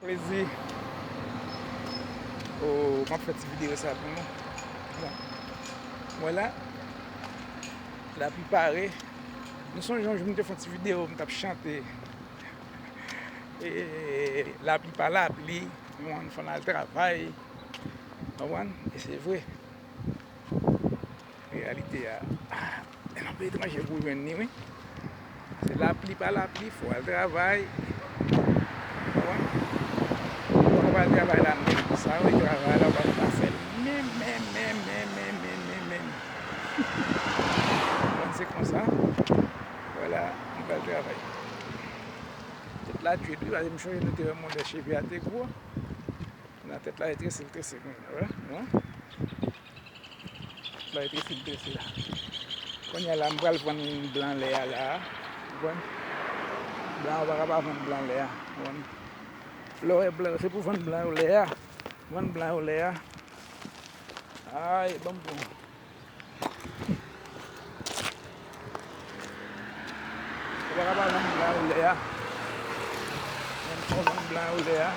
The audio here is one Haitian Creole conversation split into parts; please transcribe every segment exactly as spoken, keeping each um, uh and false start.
Plezi. O, m ap fè ti videyo sa pou nou. Bon. Mwen la, lapli pare. Nou sonje yon jou m te fè yon ti videyo, m t ap chante. E, lapli pa lapli, nou fò n al travay. Konprann? E se vre. Reyalite a, ah, nan peyi etranje pou w jwenn li, wi. Se lapli pa lapli, fò w al travay. Konprann? Fò w al travay la menm. Sa w travay la, w pa ka fè l menm, menm, menm. Konprann, se konsa. Vwala, m pral travay. Tèt la dwet, wi, paske m sonje nou te wè m wè cheve a te gwo. Nan tèt la, e trese, l trese kounye a, wè, wè. Tèt la, e trese, l trese la. Kounye a la, m pral vann blan lè a la. Ou konprann? Blan, ou pa ka pa vann blan lè a. Ou konprann? Lè w wè blan, se pou vann blan yo lè a. Vann blan yo lè a. Ay, ban m pran. Ou pa ka pa vann blan yo lè a. Menm si w vann blan yo lè a.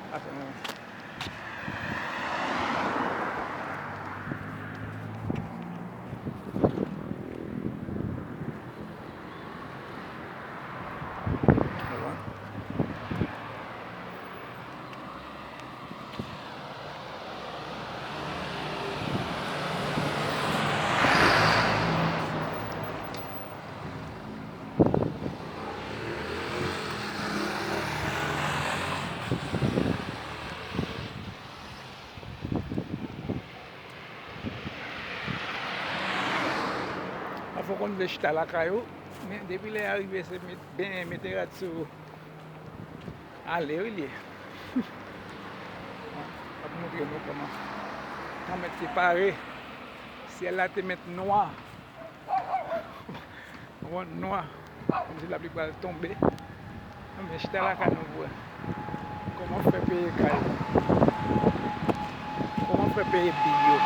Ap, Pafwa w konn vle chita lakay ou, men depi lè a rive, se met, benyen, mete rad sou ou. Ale, wi, l ye. M ap montre nou kòman. Tan mèt te pare. Syèl la te mèt nwa. Wonn nwa. Kòmsi lapli pral tonbe. Men chita lakay nou pou wè. Kòman w fè peye kay? Kòman w fè peye bil yo?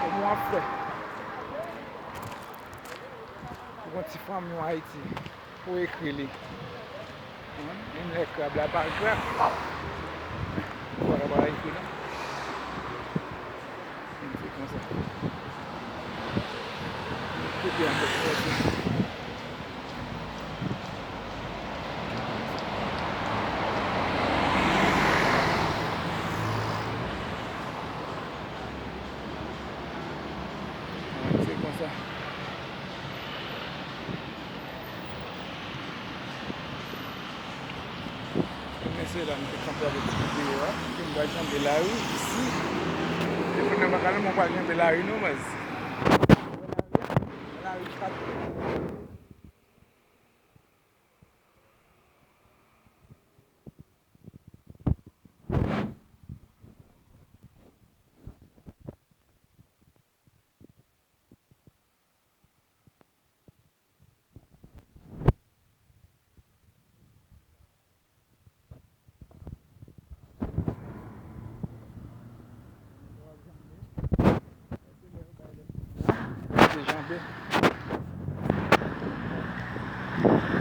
Kòman w ap fè? Ou gon ti fanmi w Ayiti. Pou ekri li. Menm lè krab la pa gra. Ou pa ka pa ekri non. Se konsa. Kote ankò pou wè. Se konsa. Mesye dam, m te kanpe avèk ti videyo a. M pral janbe lari isi. Depi nou pa ka nan, mwen pral janbe lari nou, mas. Lari pa Janbe.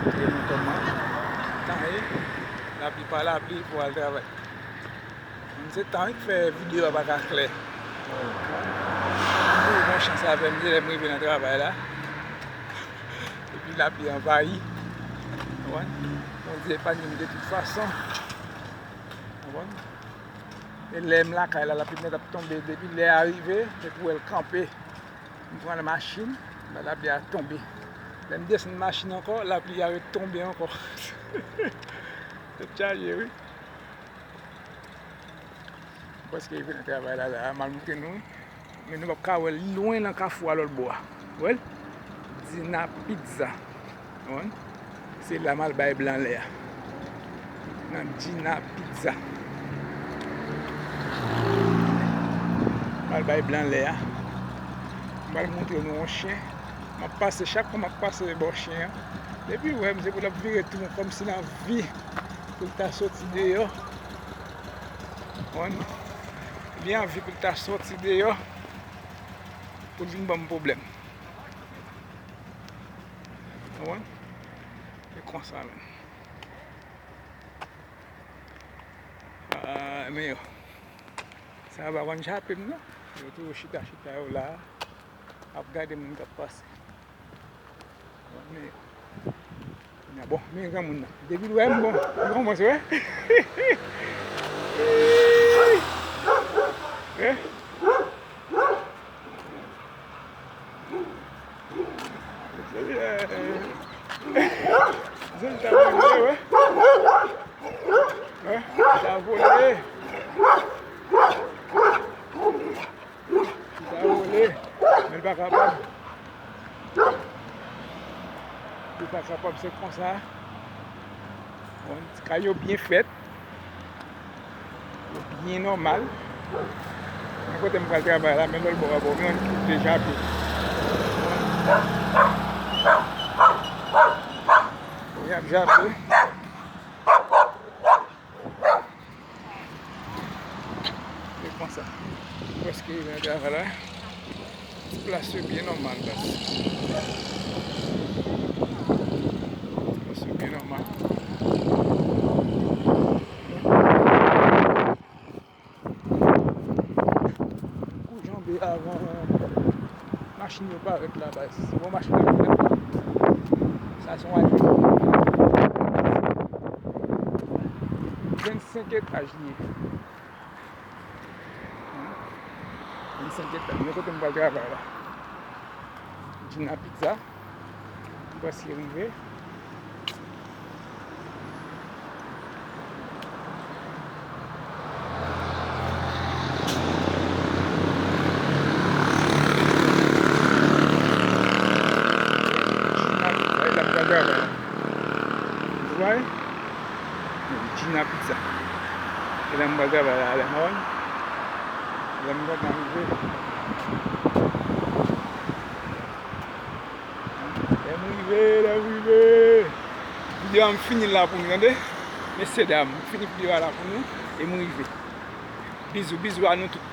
Montre nou kòman tan ye. Lapli pa lapli, fò al travay. Se tan wi k fè videyo a pa ka klè. Mwen bon chans avè m, se lè m rive nan travay la. Epi lapli anvayi. Konprann? Bondye epanye m de tout fason. Konprann? E lè m lakay la, lapli nèt ap tonbe. Depi lè a rive, se pou wè l kanpe. M pran machin, men lapli a tonbe. Lè m desann machin ankò, lapli a retonbe ankò. Tèt chaje, wi. M prèske rive nan travay la, la. M al montre nou, wi. Men nou p ap ka wè l lwen nan kafou a lòt bò a. Wè l? Dina Pizza. Konprann? Se la m al bay blan lè a. Nan Dina Pizza. M al bay blan lè a. M al montre nou yon chen. M ap pase, chak fwa m ap pase bò chen an. Depi w wè m, se pou l ap vire tou kòmsi l anvi pou l ta soti deyò. Konprann? Li anvi pou l ta soti deyò. Pou l vin ban m pwoblèm. Konprann? E Konsa menm. Ah, men yo. Sa pa konn chape m, non. Yo toujou chita, chita, yo la. Ap gade moun k ap pase. Bon, men yo. Bon, men granmoun nan. Depi l wè m, bon, li kòmanse wè. Eh? Zèl ta vole, wè. Wè, ta vole. Li ta vole, men li pa kapab. Li pa kapab, se konsa. Bon, ti kay yo byen fèt. Yo byen nòmal. Men kote m pral travay la, men lòt bò a bò, men yon kit deja tou. Y ap jape. Se konsa. Prèske rive nan travay la. Ti plas yo byen nòmal, baz. Ti plas yo byen nòmal. Kou janbe avan machin yo parèt la, baz. Se bon machin yo vin ap pran. Sa se yon vennsenk etaj li ye. Vennsenk etaj. Men kote m pral travay la. Gina Pizza. M prèske rive. Gina Pizza, e la m pral travay la. Ou wè? Gina Pizza. E la m pral travay la, la, mwen. Lè m gentan rive. Lè m rive, lè m rive. Videyo a m fini l la pou nou, tande? Mesye dam, m fini videyo a la pou nou. E m rive. Bizou, bizou a nou tout.